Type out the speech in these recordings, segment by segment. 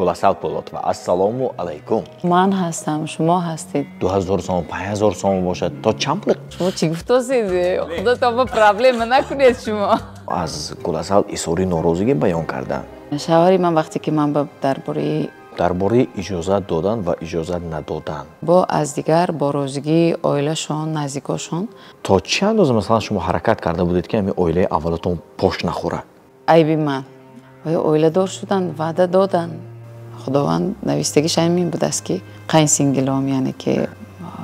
Гуласал Пулотова. Ассалому алайкум. Ман ҳастам, шумо ҳастед. 2000 сом, 5000 сом бошад. То чанд пул? Шумо чӣ гуфтосед? Худотон ба проблема накунед шумо. Аз Гуласал изҳори норозигӣ баён карданд. Шавҳари ман вақте ки ман дар бораи иҷозат додан ва иҷозат надодан бо аз дигар бо розигии оилашон, наздикошон. То чӣ андоза масалан шумо ҳаракат карда будед, ки ҳамин оилаи аввалатон пош нахӯрад? Айби ман. Оё оиладор шуданд, ваъда доданд. Худованд навистагиш ҳамин будааст, ки қайнсингилом, яъне ки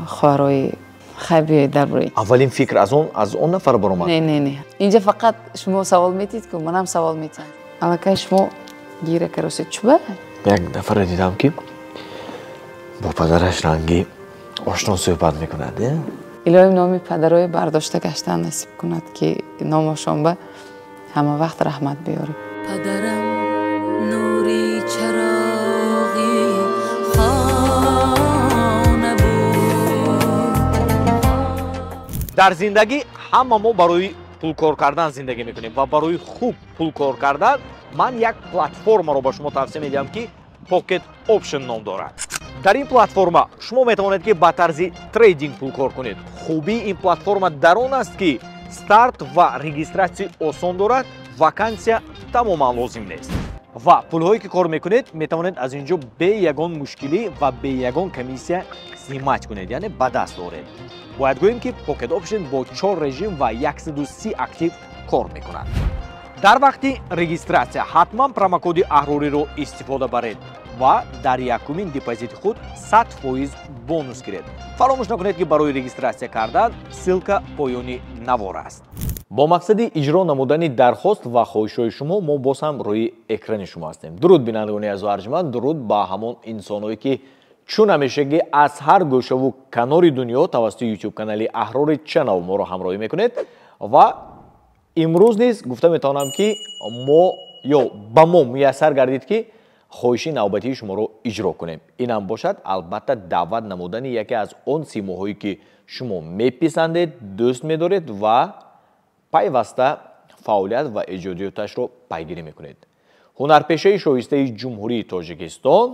хоҳарои хай биёед дар бораи. Аввалин фикр аз он нафар баромад? Не, не, не. Инҷа фақат шумо савол метиҳед, ку манам савол метиҳам. Аллакай шумо гира каросед чуба? Як нафарро дидам, ки бо падараш ранги ошно суҳбат мекунад. Илоҳим номи падарои бардошта гаштан насиб кунад, ки номошон ба ҳама вақт раҳмат биёред. Падарам нури чароғи хона буд. Дар зиндагӣ ҳама мо барои пулкор кардан зиндагӣ мекунем ва барои хуб пулкор кардан ман як платформаро ба шумо тавсия медиҳам, ки Pocket Option ном дорад. Дар ин платформа шумо метавонед, ки ба тарзи трейдинг пулкор кунед. Хубии ин платформа дар он аст, ки старт ва регистратсия осон дорад, вакансия тамоман лозим нест. Ва пулҳое ки кор мекунед, метавонед аз ин ҷо бе ягон мушкилӣ ва бе ягон комиссия снимать кунед, яъне ба даст оред. Бояд гӯем, ки Pocket Option бо 4 режим ва 130 актив кор мекунад. Дар вақти регистратсия ҳатман промокоди Аҳрориро истифода баред ва дар якумин депозити худ 100% бонус гиред. Фаромӯш накунед, ки барои регистратсия кардан ссылка поёни навор аст. Бо мақсади иҷро намудани дархост ва хоҳишҳои шумо мо боз ҳам рӯи экрани шумо ҳастем. Дуруд, бинандагони азизу арҷманд, дуруд ба ҳамон инсоное, ки чун ҳамешагӣ аз ҳар гӯшаву канори дунё тавассути YouTube канали Аҳрори Channel моро ҳамроҳӣ мекунед. Ва имрӯз низ гуфта метавонам, ки мо ё ба мо муяссар гардид, ки хоҳиши навбатии шуморо иҷро кунем. Инам бошад албатта даъват намудани яке аз он симоҳое, ки шумо меписандед, дӯст медоред ва пайваста фаъолият ва эҷодиёташро пайгирӣ мекунед. Ҳунарпешаи шоистаи Ҷумҳурии Тоҷикистон,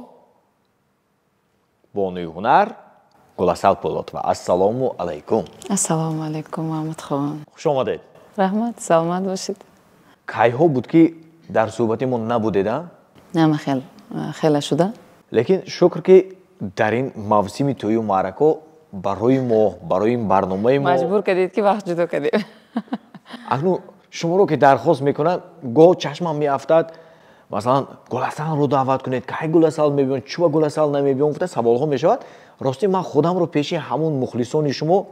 бонуи ҳунар Гуласал Пулотова. Ассалому алайкум. Ассалому алайкум, Маҳмудхон. Хуш омадед. Раҳмат, саломат бошед. Кайҳо буд, ки дар суҳбати мо набудед, а? Нама, хела шуда. Лекин шукр, ки дар ин мавсими тӯю маърако барои мо, барои ин барномаи мо маҷбур кардед, ки вақт ҷудо кардем. Акнун шуморо ки дархост мекунанд, гоҳ чашмам меафтад, масалан, Гуласалро даъват кунед, кай Гуласал мебиён, чӯба Гуласал намебиён, гуфта саволҳо мешавад. Ростӣ ман худамро пеши ҳамон мухлисони шумо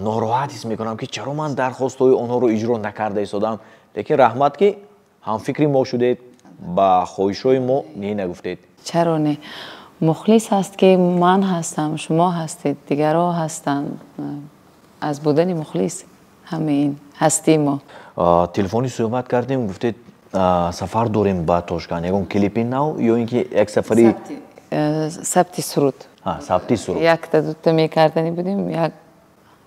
нороҳат ҳис мекунам, ки чаро ман дархостҳои онҳоро иҷро накарда истодам. Лекин раҳмат, ки ҳамфикри мо шудед, ба хоҳишҳои мо не нагуфтед. Чаро не? Мухлис ҳаст, ки ман ҳастам, шумо ҳастед, дигарҳо ҳастанд. Аз будани мухлис ҳамаи ин ҳастии мо. Телефонӣ суҳбат кардем, гуфтед, сафар дорем ба Тошканд. Ягон клипи нав ё ин ки як сафари сабти суруд. Сабти суруд. Якта дута мекарданӣ будем,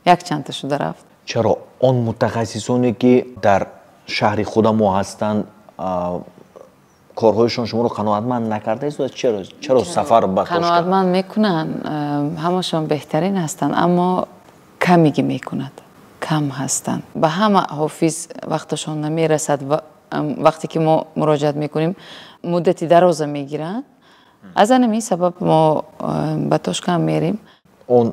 як чандта шуда рафт. Чаро он мутахассисоне, ки дар шаҳри худамо ҳастанд, корҳояшон шуморо қаноатманд накарда истодаст? Чаро сафар ба Тошканд? Қаноатманд мекунанд, ҳамашон беҳтарин ҳастанд, аммо камигӣ мекунад, кам ҳастанд. Ба ҳама ҳофиз вақташон намерасад ва вақте ки мо муроҷиат мекунем, муддати дароза мегиранд. Аз ҳамин сабаб мо ба Тошканд мерем. Он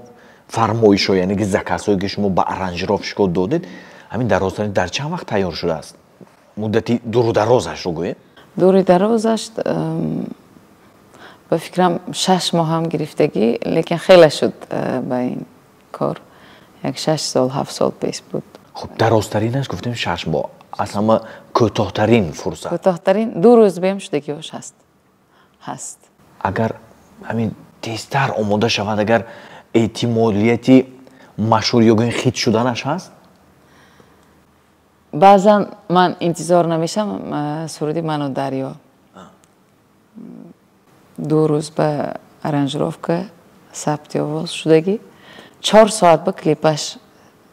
фармоишҳо, яъне ки заказҳое, ки шумо ба аранжировщико додед, ҳамин дарозтарин дар чанд вақт тайёр шудааст? Муддати дуру дарозашро гӯед. Дури дарозаш, ба фикрам, 6 моҳ ҳам гирифтагӣ, лекин хеле шуд ба ин кор. Як 6 сол, 7 сол пеш буд. Хуб, дарозтаринаш гуфтем 6 моҳ. Аз ҳама кӯтоҳтарин фурсат? Кӯтоҳтарин 2 рӯз бем шудагиҳош ҳаст. Агар ҳамин тезтар омода шавад, агар эҳтимолияти машҳур ё гӯем хит шуданаш ҳаст? Баъзан ман интизор намешавам, суруди «Ману дарё» 2 рӯз ба аранжировка, сабти овоз шудагӣ, 4 соат ба клипаш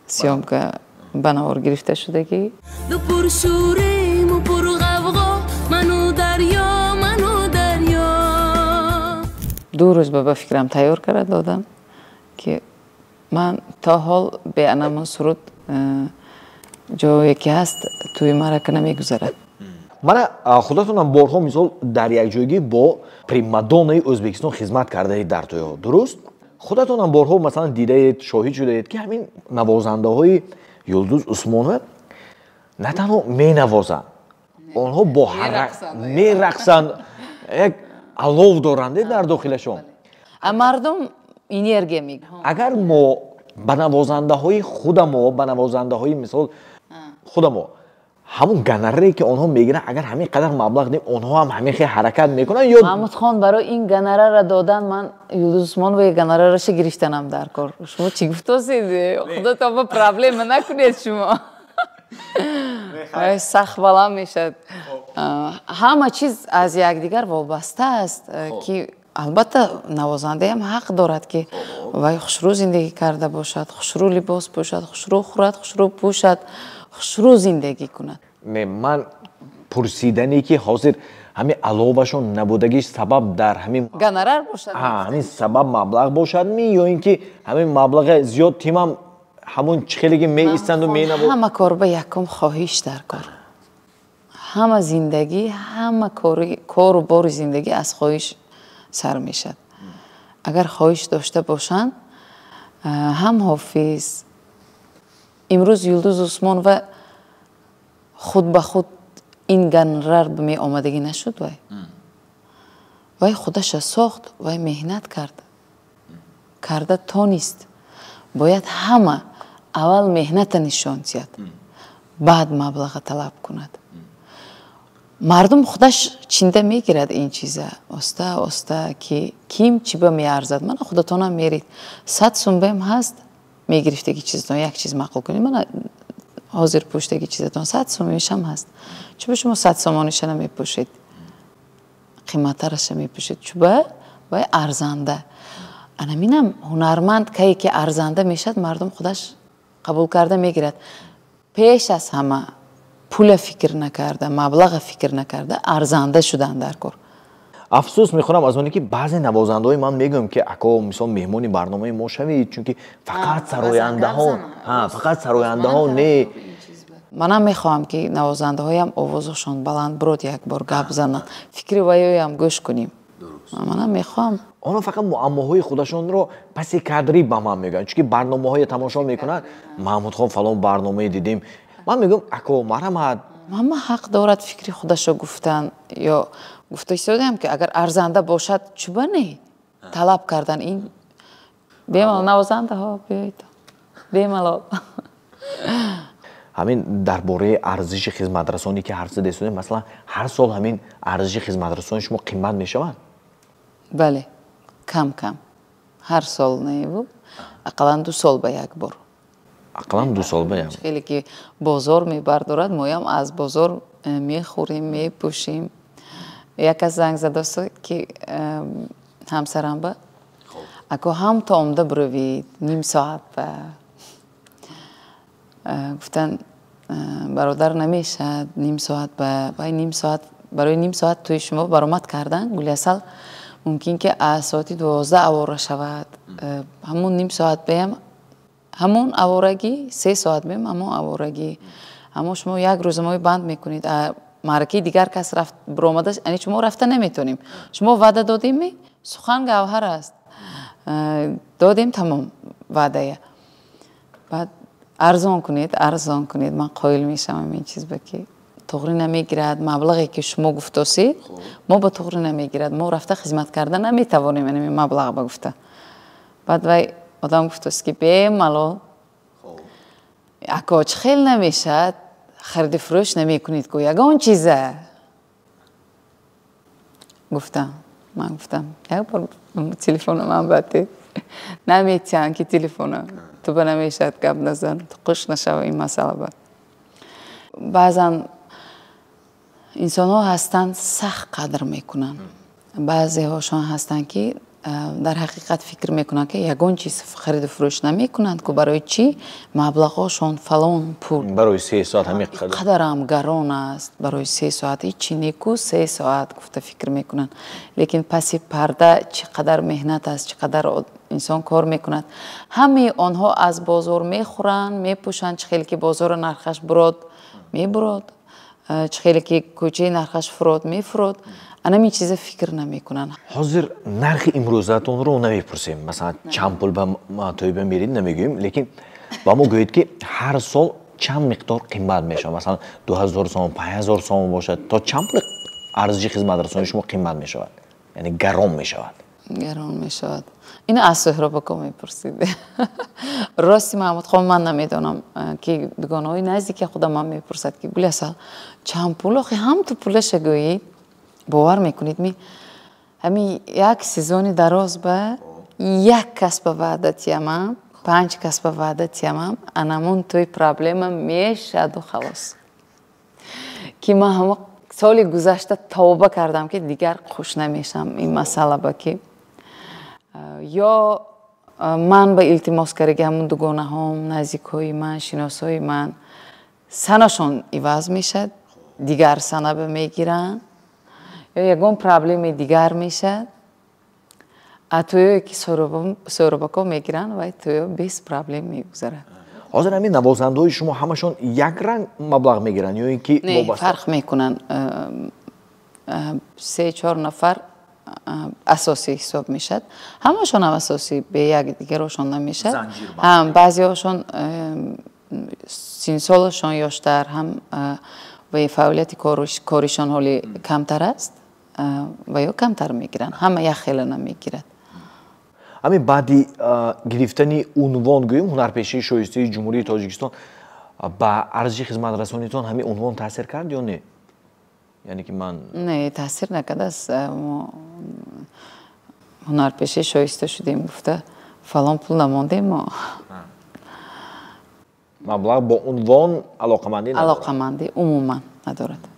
съёмка ба навор гирифта шудагӣ. Ду пуршӯрему пурғавғо, ману дарё, ману дарё. 2 рӯз ба фикрам тайёр карда додам, ки ман то ҳол бе анамон суруд ҷое ки ҳаст тӯи марака намегузарад. Мана худатонам борҳо мисол дар якҷоягӣ бо примадоннаи Ӯзбекистон хизмат кардаед дар тӯйҳо, дуруст? Худатонам борҳо масалан дидаед, шоҳид шудаед, ки ҳамин навозандаҳои Юлдуз Усмонова на танҳо менавозанд, онҳо бо мерақсанд, як алов доранд дар дохилашон. Мардум энергия мегирад. Агар мо ба навозандаҳои худамо, ба навозандаҳои мисол худамо ҳамун гонораре ки онҳо мегиранд, агар ҳамин қадар маблағ дем, онҳо ҳам ҳамин хел ҳаракат мекунанд ё Маҳмудхон, барои ин гонорарро додан ман Юлдуз Усмоноваи гонорарашо гирифтанам дар кор. Шумо чӣ гуфтосед? Худотон ба проблема накунед шумо. Сахт баланд мешавад. Ҳама чиз аз якдигар вобаста аст, ки албатта навозандаам ҳақ дорад, ки вай хушрӯ зиндагӣ карда бошад, хушрӯ либос пӯшад, хушрӯ хӯрад, хушрӯ пӯшад, хушрӯ зиндагӣ кунад. Не, ман пурсидане ки ҳозир ҳамин аловашон набудагиш сабаб дар ҳамин гонорар бошад, ҳамин сабаб маблағ бошадми ё ин ки ҳамин маблағи зиёд тимам ҳамон чӣ хеле ки меистанду менавоз? Ҳама кор ба якум хоҳиш дар кор. Ҳама зиндагӣ, ҳама кору бори зиндагӣ аз хоҳиш сар мешавад. Агар хоҳиш дошта бошанд, ҳам ҳофиз имрӯз Юлдуз Усмонова худ ба худ ин гонорар меомадагӣ нашуд. Вай худаша сохт, вай меҳнат кард, карда тонист. Бояд ҳама аввал меҳната нишон диҳад, баъд маблаға талаб кунад. Мардум худаш чинда мегирад ин чиза оста оста, ки ким чӣ ба меарзад. Мана худатонам мерид, 100 сум баем ҳаст мегирифтаги чизатон, як чиз маъқул кунед. Мана ҳозир пӯштаги чизатон 100 сумишам ҳаст. Чуба шумо 100 сомониша намепӯшед, қиматтараша мепӯшед? Чуба вай арзанда. Анаминам ҳунарманд кае ки арзанда мешавад, мардум худаш қабул карда мегирад. Пеш аз ҳама пула фикр накарда, маблаға фикр накарда, арзанда шудан дар кор. Афсӯс мехӯрам аз оне ки баъзе навозандаҳои ман мегӯям, ки ако мисол меҳмони барномаи мо шавед, чунки фақат сарояндаҳо, фақат сарояндаҳо не. Манам мехоҳам, ки навозандаҳоям овозашон баланд бурод, як бор гап зананд, фикри ваёям гӯш кунем. Манам мехоҳам. Онҳо фақат муаммоҳои худашонро паси кадрӣ ба ман мегӯянд, чунки барномаҳое тамошо мекунанд. Маҳмудхон, фалон барномае дидем. Ман мегӯям, ако, марҳамат. Ҳама ҳақ дорад фикри худашо гуфтан. Ё гуфта истодаам, ки агар арзанда бошад, чуба не талаб кардан ин бемалол. Навозандаҳо биёед, бемалол. Ҳамин дар бораи арзиши хизматрасонӣ ки ҳарф зада истодем, масалан ҳар сол ҳамин арзиши хизматрасони шумо қимат мешавад? Бале, кам кам, ҳар сол неву ақаллан 2 сол ба як бор. Ақаллан 2 сол ба як. Хеле ки бозор мебардорад, моям аз бозор мехӯрем, мепӯшем. Як кас занг задост, ки ҳамсарам ба ако ҳам то омда буравед ним соат ба. Гуфтан, бародар, намешавад ним соат ба, вай ним соат барои ним соат тӯи шумо баромад кардан Гулиасал мумкин ки аз соати 12 авора шавад. Ҳамун ним соат баям ҳамун аворагӣ, 3 соат баям ҳамун аворагӣ. Аммо шумо як рӯза мои банд мекунед, маъракаи дигар кас рафт биромада, яъне шумо рафта наметонем. Шумо ваъда додем, сухан гавҳар аст, додем, тамом ваъдая. Баъд арзон кунед, арзон кунед, ман қоил мешавам ин чиз ба, ки туғри намегирад маблағе ки шумо гуфтосед, мо ба туғри намегирад, мо рафта хизмат карда наметавонем ин маблағ ба гуфта. Баъд вай одам гуфтост, ки бемалол, ако, чӣ хел намешавад, хариди фурӯш намекунед ку ягон чиза? Гуфтам, ман гуфтам, як бор телефона ман бате наметиҳанд, ки телефона ту ба намешавад, гап назан, қуш нашава ин масъала ба. Баъзан инсонҳо ҳастанд, сахт қадр мекунанд, баъзеҳошон ҳастанд, ки Дар ҳақиқат фикр мекунанд, ки ягон чиз хариду фурӯш намекунанд, ку барои чӣ маблағҳошон фалон пул. Барои 3 соат ҳамин қадар. Қадарам гарон аст, барои 3 соат ҳичи неку 3 соат гуфта фикр мекунанд. Лекин паси парда чӣ қадар меҳнат аст, чӣ қадар инсон кор мекунад. Ҳамаи онҳо аз бозор мехӯранд, мепӯшанд, чӣ хеле ки бозорро нархаш бурод мебурод, чӣ хеле ки кӯчаи нархаш фурод мефурод. Анам ин чиза фикр намекунанд. Ҳозир нархи имрӯзатонро намепурсем. Масалан, чанд пул ба тӯйба мерид намегӯем, лекин ба мо гӯед, ки ҳар сол чанд миқдор қимат мешавад. Масалан, 2000 сомон, 5000 сомон бошад, то чанд пул арзиши хизматрасонии шумо қимат мешавад? Яъне гарон мешавад. Гарон мешавад. Ин аз Суҳробако мепурсид. Рости Маҳмудхон, ман намедонам, ки дугонаҳои наздики худам ман мепурсад, ки Гулиасал чанд пул, охи ҳам ту пулаша гӯед. Бовар мекунед, ми ҳамин як сезони дароз ба як кас ба ваъда тиямам, 5 кас ба ваъда тиямам, анамон той проблема мешаду халос. Ки ман ҳама соли гузашта тавба кардам, ки дигар хуш намешам ин масъала ба ки. Ё ман ба илтимос кардаги ҳамон дугонаҳом, наздикҳои ман, шиносҳои ман, санашон иваз мешад, дигар сана ба мегиранд, ё ягон проблеми дигар мешад. А тӯё ки Суҳробако мегиранд, вай тӯё без проблем мегузарад. Ҳозир ҳамин навозандаҳои шумо ҳамашон як ранг маблағ мегиранд ё ин ки не, фарқ мекунанд. 3-4 нафар асосӣ ҳисоб мешад. Ҳамашон ҳам асосӣ, бе як дигарошон намешад. Ҳам баъзеҳошон синсолашон ёштар, ҳам ва фаъолияти коришон ҳоли камтар аст ва ё камтар мегиранд. Ҳама як хела намегирад. Ҳамин баъди гирифтани унвон, гӯем, ҳунарпешаи шоистаи Ҷумҳурии Тоҷикистон, ба арзиши хизматрасонитон ҳамин унвон таъсир кард ё не? Яъне ки ман не, таъсир накардааст. Мо ҳунарпешаи шоиста шудем гуфта фалон пул намондем мо. Маблағ бо унвон алоқамандӣ надорад? Алоқамандӣ умуман надорад.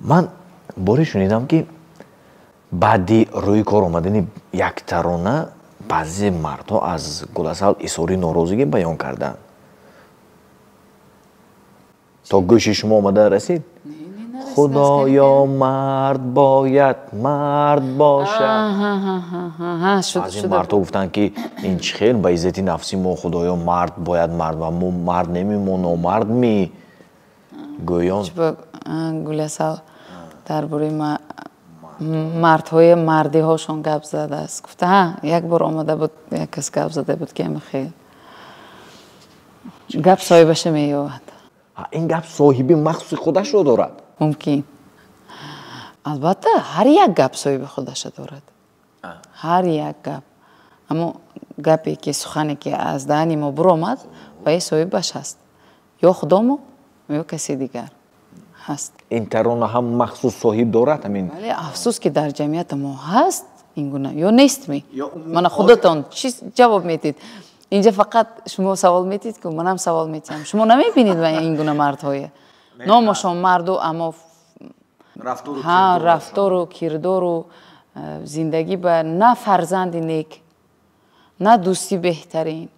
Ман боре шунидам, ки баъди рӯи кор омадани як тарона баъзе мардҳо аз Гуласал изҳори норозигӣ баён карданд. То гӯши шумо омада расид? Худоё, мард бояд мард бошад. Баъзе мардҳо гуфтанд, ки ин чӣ хел ба иззати нафси мо, худоё, мард бояд мард, ва мо мард неми, мо номард ми гӯён. Гуласал дар бораи мардҳои мардиҳошон гап задааст. Гуфта, ҳа, як бор омада буд, як кас гап зада буд, ки ама хел гап соҳибаша меёбад. Ин гап соҳиби махсуси худашро дорад? Мумкин. Албатта, ҳар як гап соҳиби худаша дорад. Ҳар як гап. Аммо гапе ки, сухане ки аз даҳани мо буромад, вай соҳибаш ҳаст. Ё худомо, ё касе дигар ҳаст. Ин тарона ҳам махсус соҳиб дорад ҳамин? Бале, афсӯс ки дар ҷамъияти мо ҳаст ин гуна ё нест ми? Мана худатон чӣ ҷавоб медиҳед? Инҷа фақат шумо савол медиҳед, ки манам савол медиҳам. Шумо намебинед ин гуна мардҳое? Номашон марду, аммо рафтору кирдору зиндагӣ ба на фарзанди нек, на дӯсти беҳтарин,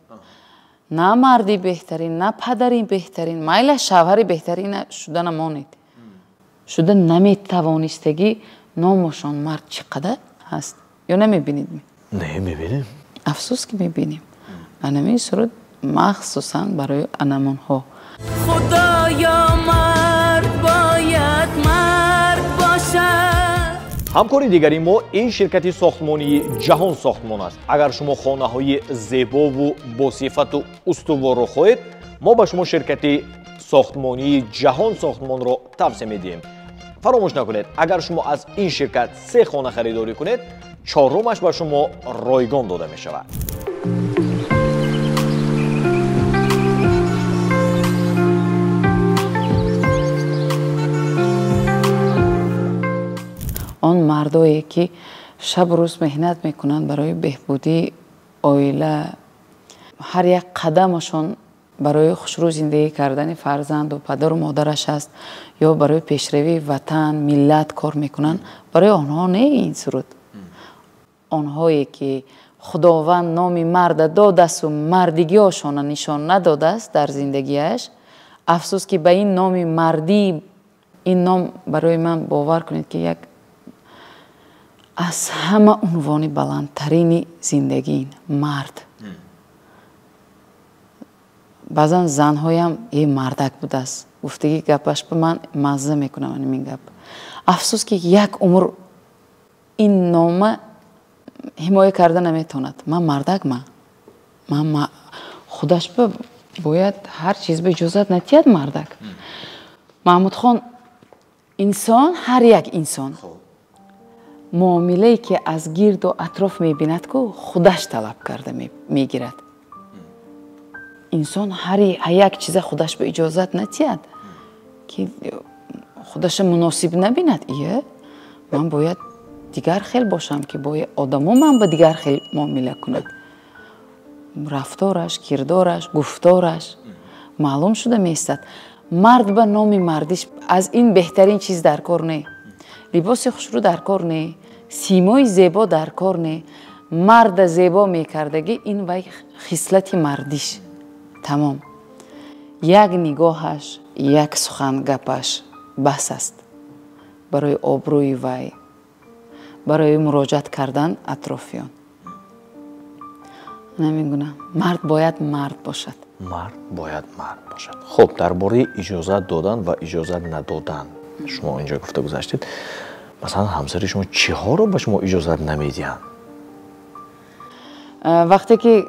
на марди беҳтарин, на падари беҳтарин, майла шавҳари беҳтарин шуда намонед. Шуда наметавонистагӣ номашон мард чӣ қадар ҳаст? Ё намебинед? Не, мебинем. Афсӯс ки мебинем. Анамин суруд махсусан барои анамонҳо. Худоё, мард бояд мард бошад. Ҳамкори дигари мо ин ширкати сохтмонии Ҷаҳон Сохтмон аст. Агар шумо хонаҳои зебову босифату устуворро хоҳед, мо ба шумо ширкати сохтмонии Ҷаҳон Сохтмонро тавсия медиҳем. Фаромӯш накунед, агар шумо аз ин ширкат 3 хона харидорӣ кунед, 4-умаш ба шумо ройгон дода мешавад. Он мардое ки шабу рӯз меҳнат мекунанд барои беҳбудии оила, ҳар як қадамашон барои хушрӯ зиндагӣ кардани фарзанду падару модараш аст ё барои пешравии ватан, миллат кор мекунанд, барои онҳо не ин суруд. Онҳое ки Худованд номи марда додасту мардигиҳошона нишон надодааст дар зиндагиаш, афсӯс ки ба ин номи мардӣ, ин ном барои ман, бовар кунед, ки як аз ҳама унвони баландтарини зиндагӣ мард. Баъзан занҳоям е мардак будааст гуфтагӣ гапаш ба ман мазза мекунам ин гап. Афсӯс ки як умр ин нома ҳимоя карда наметавонад. Ман мардак, ман худаш ба бояд ҳар чиз ба иҷозат натиҳад мардак. Маҳмудхон, инсон, ҳар як инсон муомилае ки аз гирду атроф мебинад ку, худаш талаб карда мегирад. Инсон ҳар як чиза худаш ба иҷозат натиҳад, ки худаша муносиб набинад, ие ман бояд дигар хел бошам, ки бояд одамо ман ба дигар хел муомила кунад. Рафтораш, кирдораш, гуфтораш маълум шуда меистад. Мард ба номи мардиш аз ин беҳтарин чиз дар кор не, либоси хушрӯ дар кор не, симои зебо дар кор не. Марда зебо мекардагӣ ин вай хислати мардиш тамом. Як нигоҳаш, як сухан гапаш бас аст барои обрӯи вай, барои муроҷиат кардан атрофиён. Намегуна мард бояд мард бошад. Мард бояд мард бошад. Хуб, дар бораи иҷозат додан ва иҷозат надодан шумо инҷо гуфта гузаштед. Масалан, ҳамсари шумо чиҳоро ба шумо иҷозат намедиҳанд? Вақте ки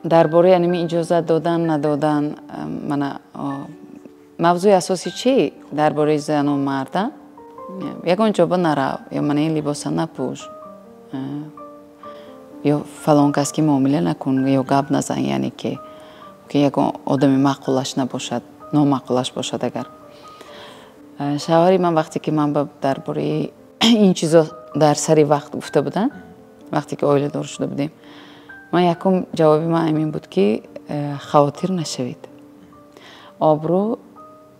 дар бораи аними иҷозат додан надодан, мана мавзӯи асосӣ чи дар бораи зану марда, ягон ҷо ба нарав, ё мана ин либоса напӯш, ё фалон кас ки муомила накун, ё гап назан, яъне ки ягон одами маъқулаш набошад, номаъқулаш бошад. Агар шавҳари ман вақте ки ман дар бораи ин чизо дар сари вақт гуфта будам, вақте ки оиладор шуда будем, ман якум ҷавоби ман ҳамин буд ки хавотир нашавед, обрӯ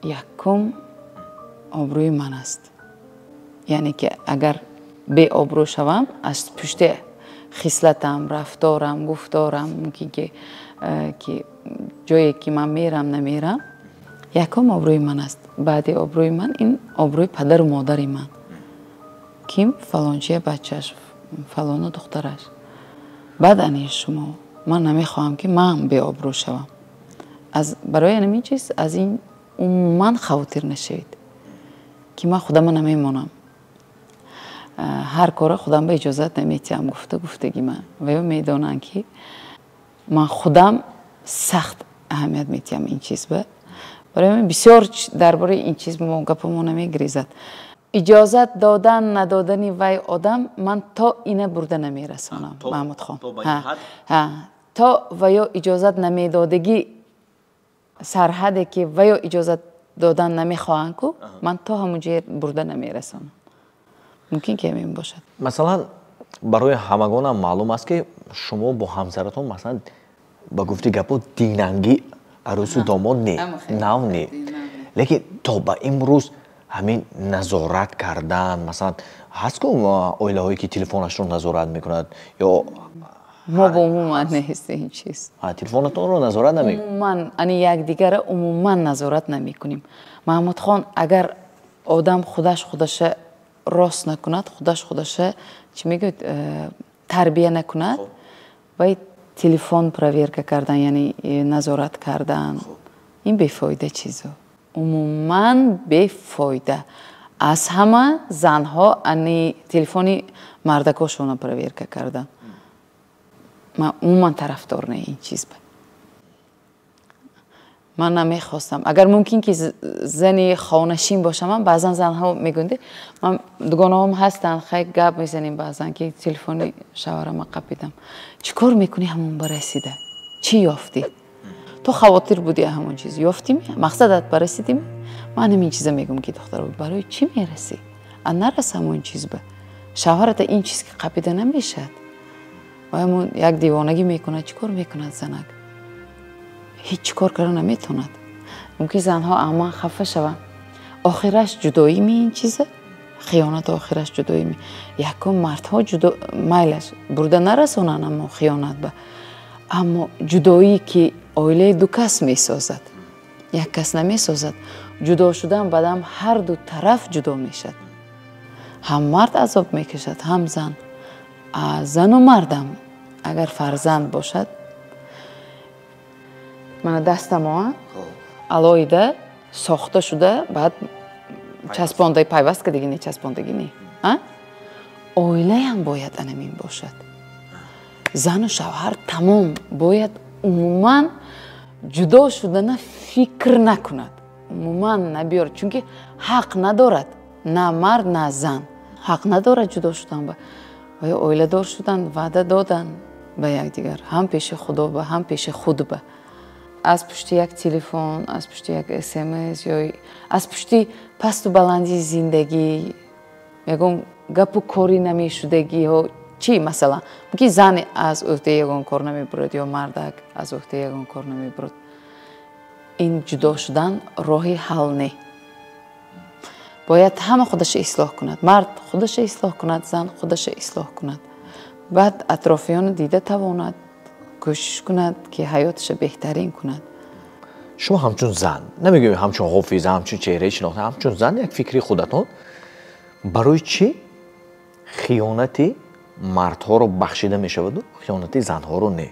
якум обрӯи ман аст. Яъне ки агар беобрӯ шавам, аз пушти хислатам, рафторам, гуфторам, мумкин ки ҷое ки ман мерам намерам, якум обрӯи ман аст. Баъди обрӯи ман ин обрӯи падару модари ман, ким фалончия бачааш, фалону духтараш, баъд ани шумо. Ман намехоҳам ки ман беобрӯ шавам. Барои ҳамин чиз аз ин умуман хавотир нашавед, ки ман худама намемонам, ҳар кора худам ба иҷозат наметиҳам. Гуфта гуфтаги ман ва ё медонанд ки ман худам сахт аҳамият метиҳам ин чиз ба. Барои ҳамин бисёр дар бораи ин чиз мо гапамо намегирезад. Иҷозат додан надодани вай одам ман то ина бурда намерасонам, Маҳмудхон. То ва ё иҷозат намедодагӣ сарҳаде ки ва ё иҷозат додан намехоҳанд ку, ман то ҳамон ҷое бурда намерасонам. Мумкин ки ҳамин бошад. Масалан, барои ҳамагонам маълум аст ки шумо бо ҳамсаратон, масалан, ба гуфти гапо, динангӣ арӯсу домод не, нав не, лекин то ба имрӯз ҳамин назорат кардан, масалан, ҳаст ку оилаҳое ки телефонашро назорат мекунад ё мо бо умуман нест ин чиз. Телефонатонро назорат намекунед? Умуман ани якдигара умуман назорат намекунем. Маҳмудхон, агар одам худаш худаша рост накунад, худаш худаша чӣ мегӯяд, тарбия накунад, вай телефон проверка кардан, яъне назорат кардан, ин бефоида чизо, умуман бефоида. Аз ҳама занҳо ани телефони мардакошона проверка кардан, ман умуман тарафдор не ин чиз. Ман намехостам, агар мумкин ки зани хонашин бошам. Ман баъзан занҳо мегӯянд, ман дугонаҳом ҳастанд, хай гап мезанем баъзан, ки телефони шавҳарама қапидам. Чӣ кор мекунӣ ҳамон барасида? Чӣ ёфтӣ? Ту хавотир будӣ, ҳамон чиз ёфтими? Мақсадат барасидими? Ман ҳамин чиза мегӯям ки духтаро, барои чӣ мерасӣ? А нарас ҳамон чиз ба шавҳарата, ин чиз ки қапида намешавад. Вай як девонагӣ мекунад. Чӣ кор мекунад занак? Ҳеҷ чӣ кор карда наметавонад. Мумкин занҳо аман хафа шаванд, охираш ҷудоӣ ми ин чиза Хиёнат охираш ҷудоӣ. Якум мардҳо ҷудо майлаш бурда нарасонанд, аммо хиёнат ба. Аммо ҷудоӣ ки оилаи ду кас месозад, як кас намесозад. Ҷудо шудан баъдам ҳар ду тараф ҷудо мешад. Ҳам мард азоб мекашад, ҳам зан. Зану мардам агар фарзанд бошад, мана дастамо алоҳида сохта шуда, баъд часпонда пайваст кардагӣ не, часпондагӣ не. Оилаям бояд анамин бошад. Зану шавҳар тамом бояд умуман ҷудо шудана фикр накунад, умуман набиёрад, чунки ҳақ надорад, на мард, на зан ҳақ надорад ҷудо шудан ба. Ва ё оиладор шудан, ваъда додан ба якдигар, ҳам пеши Худо ба, ҳам пеши худ ба. Аз пушти як телефон, аз пушти як СМС ё аз пушти пасту баландии зиндагӣ, ягон гапу кори намешудагиҳо, чӣ масалан, мумкин зан аз ӯҳдаи ягон кор намебурад ё мардак аз ӯҳдаи ягон кор намебурад. Ин ҷудо шудан роҳи ҳал не. Бояд ҳама худаша ислоҳ кунад. Мард худаша ислоҳ кунад, зан худаша ислоҳ кунад. Баъд атрофиёнро дида тавонад, кӯшиш кунад ки ҳаёташа беҳтарин кунад. Шумо ҳамчун зан, намегӯем ҳамчун ҳофиза, ҳамчун чеҳраи шинохта, ҳамчун зан як фикри худатон, барои чӣ хиёнати мардҳоро бахшида мешаваду хиёнати занҳоро не?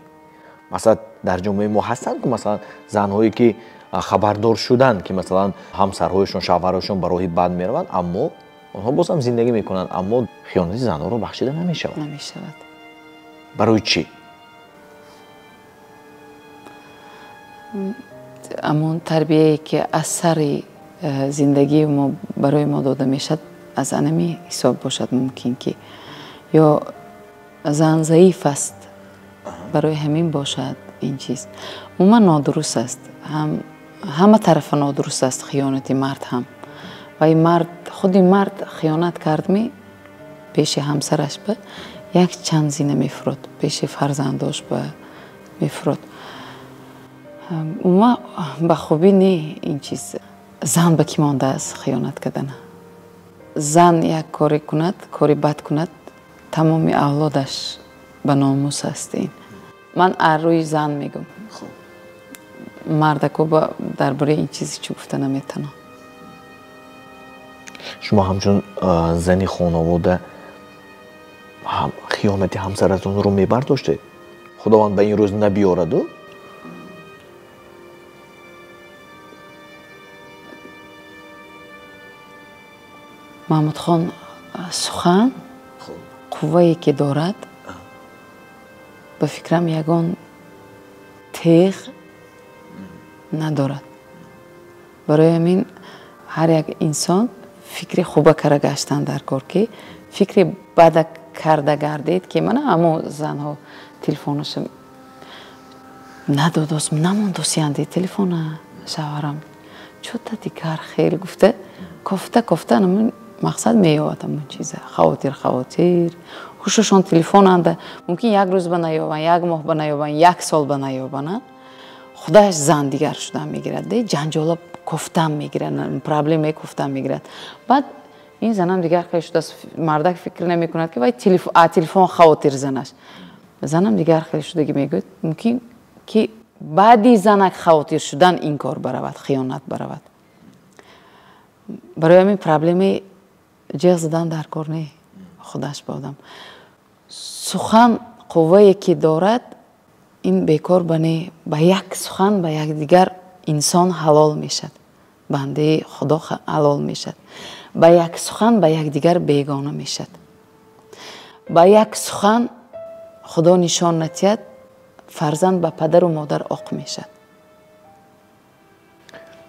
Масалан, дар ҷомеаи мо ҳастанд ки масалан занҳое ки хабардор шуданд ки масалан ҳамсарҳояшон, шавҳарҳояшон ба роҳи бад мераванд, аммо онҳо боз ҳам зиндагӣ мекунанд, аммо хиёнати занҳоро бахшида намешавад. Намешавад. Барои чӣ? Амон тарбияе ки аз сари зиндагии мо барои мо дода мешавад, аз анами ҳисоб бошад мумкин ки ё зан заиф аст, барои ҳамин бошад ин чиз. Умуман нодуруст аст, ҳама тарафа нодуруст аст хиёнати мард ҳам. Ва мард, худи мард хиёнат кардми пеши ҳамсараш ба як чанд зина мефурод, пеши фарзандош ба мефурод. Умуман ба хубӣ не ин чиз. Зан ба кӣ мондааст хиёнат кардана? Зан як коре кунад, кори бад кунад, тамоми авлодаш ба номус аст ин. Ман аз рӯи зан мегӯм. Мардако дар бораи ин чиз чӣ гуфта наметавонам. Шумо ҳамчун зани хонавода хиёнати ҳамсаратонро мебардоштед? Худованд ба ин рӯз набиёраду? Маҳмудхон, сухан қуввае ки дорад, ба фикрам ягон теғ надорад. Барои ҳамин ҳар як инсон фикри хуба кара гаштан дар кор, ки фикри бада карда гардед, ки мана ҳамо занҳо телефонаша надодост, намондосиянде телефона шавҳарам чӯта дигар хел гуфта кофта кофта намун мақсад меёвад ҳамон чиза. Хавотир хавотир, ҳушашон телефонанда, мумкин як рӯз ба наёбанд, як моҳ ба наёбанд, як сол ба наёбанд. Худаш зан дигар шудан мегирад, ҷанҷола кофтан мегирад, проблемаи кофтан мегирад. Баъд ин занам дигар хел шудааст, мардак фикр намекунад ки вай телефон хавотир занаш. Занам дигар хел шудагӣ мегӯяд, мумкин ки баъди занак хавотир шудан ин кор баравад, хиёнат баравад. Барои ҳамин проблемаи ҷеғ задан дар кор не, худаш ба одам. Сухан қуввае ки дорад, ин бекор ба не, ба як сухан ба якдигар инсон ҳалол мешад, бандаи Худо ҳалол мешад. Ба як сухан ба якдигар бегона мешад. Ба як сухан Худо нишон натиҳад, фарзанд ба падару модар оқ мешад.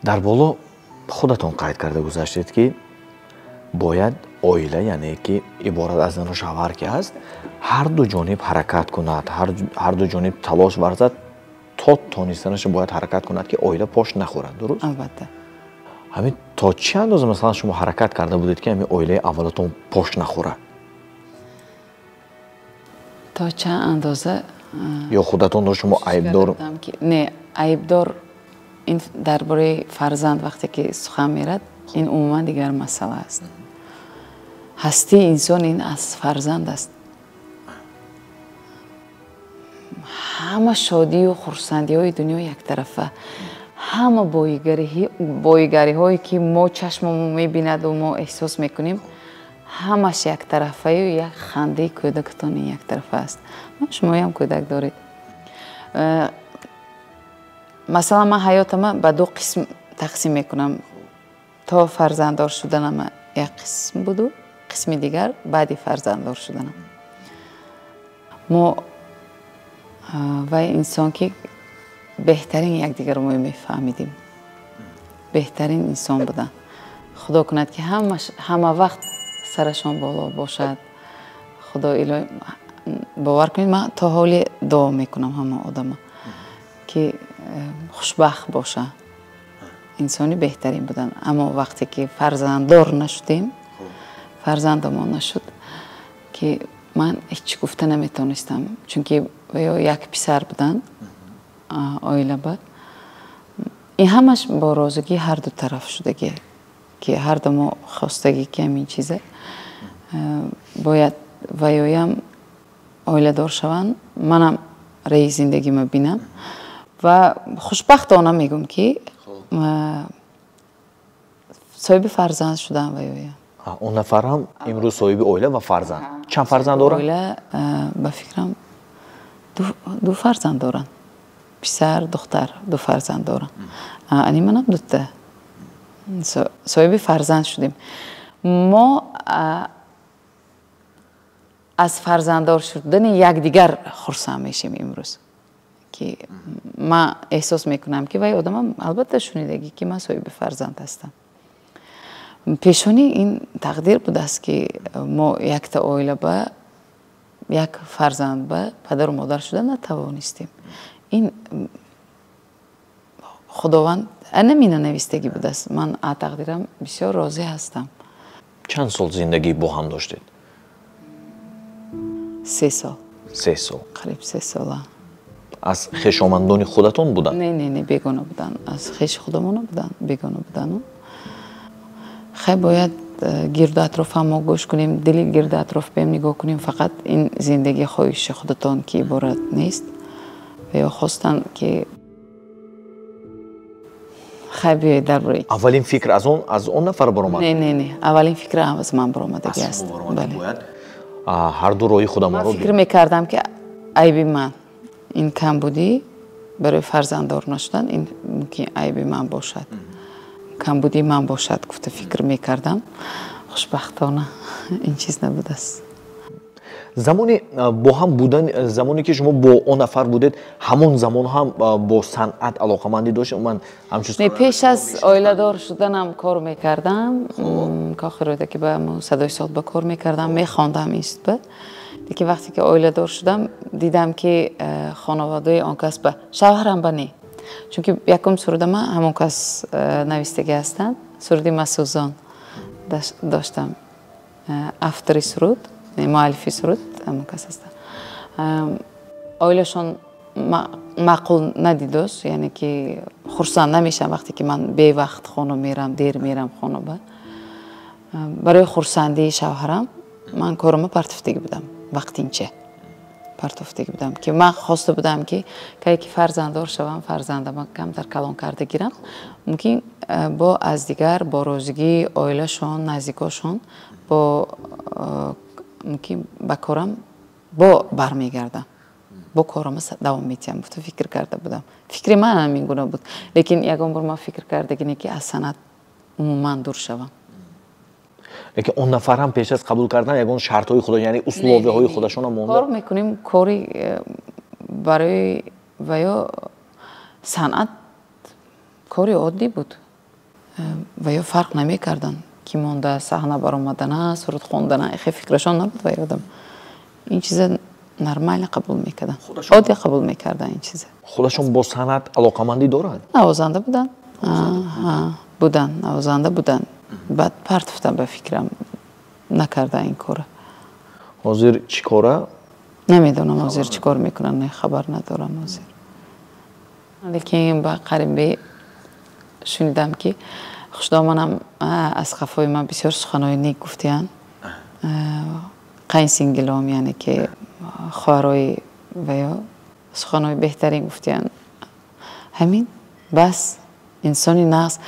Дар боло худатон қайд карда гузаштед ки бояд оила, яъне ки иборат аз зану шавҳар ки ҳаст, ҳар ду ҷониб ҳаракат кунад, ҳар ду ҷониб талош варзад, то тонистанаша бояд ҳаракат кунад ки оила пош нахӯрад, дуруст? Албатта. Ҳамин то чӣ андоза масалан шумо ҳаракат карда будед ки ҳамин оилаи аввалатон пош нахӯрад? То чанд андоза ё худатонро шумо айбдор? Не, айбдор ин дар бораи фарзанд вақте ки сухан мерад, ин умуман дигар масъала аст. Ҳастии инсон ин аз фарзанд аст. Ҳама шодию хурсандиҳои дунё яктарафа, ҳама боигариҳое ки мо чашмамо мебинаду мо эҳсос мекунем, ҳамаш яктарафаю як хандаи кӯдакатон ин яктарафа аст. Шумоям кӯдак доред. Масалан, ман ҳаётама ба ду қисм тақсим мекунам. То фарзанддор шуданама як қисм буду, қисми дигар баъди фарзанддор шуданам. Мо вай инсон ки беҳтарин якдигарро мо мефаҳмидим, беҳтарин инсон буданд. Худо кунад ки ҳама вақт сарашон боло бошад. Худо илоҳӣ, бовар кунед, ман то ҳоле дуо мекунам ҳама одама ки хушбахт бошад. Инсони беҳтарин буданд. Аммо вақте ки фарзанддор нашудем, фарзандамон нашуд, ки ман ҳеҷ гуфта наметонистам, чунки ё як писар буданд оила ба. Ин ҳамаш бо розигии ҳарду тараф шудагӣ, ки ҳарду мо хостагӣ ки ҳамин чиза бояд ваёям оиладор шаванд, манам раи зиндагима бинам. Ва хушбахтона мегӯм ки соҳиби фарзанд шудам ваёям. Он нафар ҳам имрӯз соҳиби оила ва фарзанд. Чанд фарзанд доранд? Оила ба фикрам ду фарзанд доранд. Писар, духтар, ду фарзанд доранд. Ани манам дута. Соҳиби фарзанд шудем. Мо аз фарзанддор шудани якдигар хурсанд мешем имрӯз. Ки ман эҳсос мекунам ки вай одамам албатта шунидагӣ ки ман соҳиби фарзанд ҳастам. Пешони ин тақдир будааст ки мо якта оила ба як фарзанд ба падару модар шуда натавонистем. Ин Худованд анамина навистагӣ будааст. Ман аз тақдирам бисёр розӣ ҳастам. Чанд сол зиндагӣ бо ҳам доштед? 3 сол. 3 сол. Қариб 3 сола. Аз хешомандони худатон буданд? Не, не, не, бегона буданд. Аз хеши худамон буданд, бегона буданд. Хай бояд гирду атроф мо гӯш кунем, дили гирду атроф бем нигоҳ кунем. Фақат ин зиндагӣ хоҳиши худатон ки иборат нест. Ва ё хостанд ки хай биёед дар бораи. Аввалин фикр аз он нафар баромад? Не, не, не, аввалин фикр аз ман баромадагӣ аст. Бояд ҳарду роҳи худамонро ман фикр мекардам ки айби ман ин камбудӣ барои фарзанддор нашудан, ин мумкин айби ман бошад, камбудии ман бошад гуфта фикр мекардам. Хушбахтона ин чиз набудааст. Замони бо ҳам будан, замоне ки шумо бо он нафар будед, ҳамон замон ҳам бо санъат алоқамандӣ доштед? Ман ҳамчун не, пеш аз оиладор шуданам кор мекардам. Кохи Рӯдакӣ ба садои сод ба кор мекардам, мехондам институт. Лекин вақте ки оиладор шудам, дидам ки хонаводаи он кас ба шавҳарам ба не. Чунки якум сурудама ҳамон кас навистагӣ ҳастанд. Суруди Масӯзон доштам. Автори суруд, муаллифи суруд ҳамон кас ҳастанд. Оилашон маъқул надидост, яъне ки хурсанд намешавам вақте ки ман бевақт хона мерам, дер мерам хона ба. Барои хурсандии шавҳарам ман корама партофтагӣ будам, вақтинча партофтагӣ будам, ки ман хоста будам ки кае ки фарзанддор шавам, фарзандама камтар калон карда гирам, мумкин бо аз дигар бо розигии оилашон, наздикошон бо мумкин ба корам бо бармегардам, бо корама давом метиҳам гуфта фикр карда будам. Фикри ман ҳамин гуна буд, лекин ягон бор ман фикр кардагӣ не ки аз санъат умуман дур шавам. Лекин он нафар ҳам пеш аз қабул кардан ягон шартҳои худо, яъне условияҳои худашонро монда? Кор мекунем, кори барои ва ё санъат кори оддӣ буд. Ва ё фарқ намекарданд ки монда саҳна баромадана, суруд хондана, хе фикрашон набуд ва ёдам. Ин чиза нормально қабул мекарданд, оддӣ қабул мекарданд ин чиза. Худашон бо санъат алоқамандӣ доранд? Навозанда буданд. Буданд, навозанда буданд. Баъд партофтам ба фикрам, накарда ин кора. Ҳозир чӣ кора? Намедонам ҳозир чӣ кор мекунанд, хабар надорам ҳозир. Лекин ба қарибе шунидам ки хушдоманам аз қафои ман бисёр суханҳои нек гуфтиянд. Қайнсингилом, яъне ки хоҳарои ва ё суханҳои беҳтарин гуфтиянд. Ҳамин бас, инсони нағз.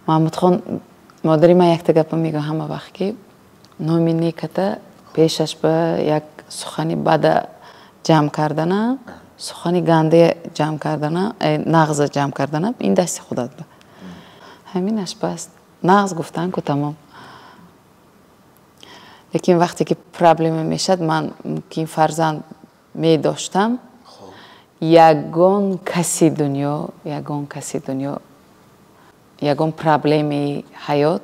Маҳмудхон, модари ман якта гапа мегӯяд ҳама вақт, ки номи неката пешаш ба як сухани бада ҷамъ кардана, сухани ганде ҷамъ кардана, нағза ҷамъ кардана, ин дасти худат ба. Ҳаминаш бас. Нағз гуфтан ку тамом. Лекин вақте ки проблема мешад, ман мумкин фарзанд медоштам, ягон каси дунё, ягон каси дунё, ягон проблемаи ҳаёт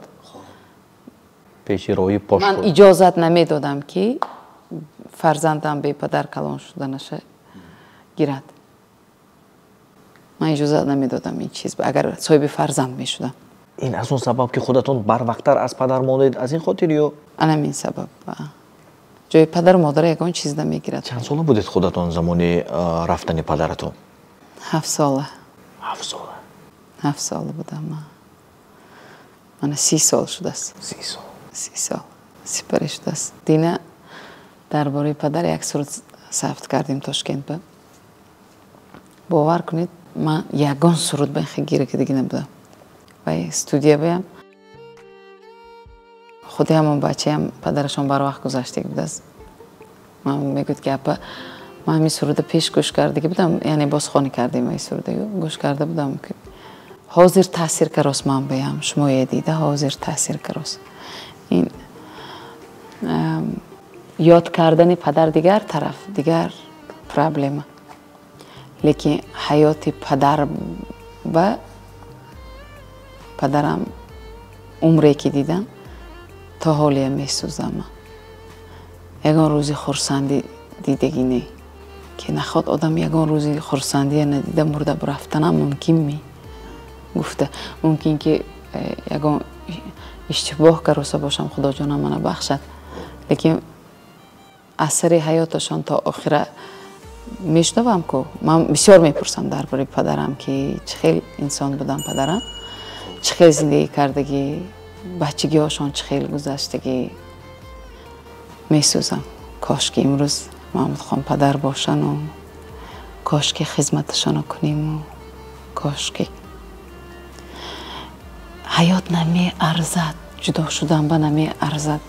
пеши роҳи пош ман иҷозат намедодам, ки фарзандам бепадар калон шуданаша гирад. Ман иҷозат намедодам ин чиз, агар соҳиби фарзанд мешудам. Ин аз он сабаб, ки худатон барвақттар аз падар мондед, аз ин хотир ё? Анамин сабаб. Ҷои падару модара ягон чиз намегирад. Чанд сола будед худатон замони рафтани падаратон? 7 сола. 7 сола? 7 сола будам. Мана 30 сол шудааст. 30 сол. 30 сол сипарӣ шудааст. Дина дар бораи падар як суруд сабт кардем Тошкент ба. Бовар кунед, ман ягон суруд ба ин гира кардагӣ набудам. Ва студия баям. Худи ҳамон бачаям падарашон барвақт гузаштагӣ будааст. Ман мегӯяд, ки апа, ман ҳамин суруда пеш гӯш кардагӣ будам, яъне бозхонӣ кардем ин суруда, гӯш карда будам, ки ҳозир таъсир карост ман баям, шумоя дида ҳозир таъсир карост. Ин ёд кардани падар дигар тараф, дигар проблема. Лекин ҳаёти падар ба падарам умре ки дидам, то ҳолия месӯзам. Ягон рӯзи хурсандӣ дидагӣ не, ки наход одам ягон рӯзи хурсандия надида мурда рафтанам мумкин ми? Гуфта мумкин ки ягон иштибоҳ кароса бошам, Худоҷонам мана бахшад. Лекин асари ҳаёташон то охира мешунавам ку. Ман бисёр мепурсам дар бораи падарам, ки чӣ хел инсон будам падарам, чӣ хел зиндагӣ кардагӣ, бачагиҳошон чӣ хел гузаштагӣ. Месӯзам, кош ки имрӯз Маҳмудхон падар бошану кош ки хизматашонро куниму кош ки ҳаёт намеарзад, ҷудо шудан ба намеарзад,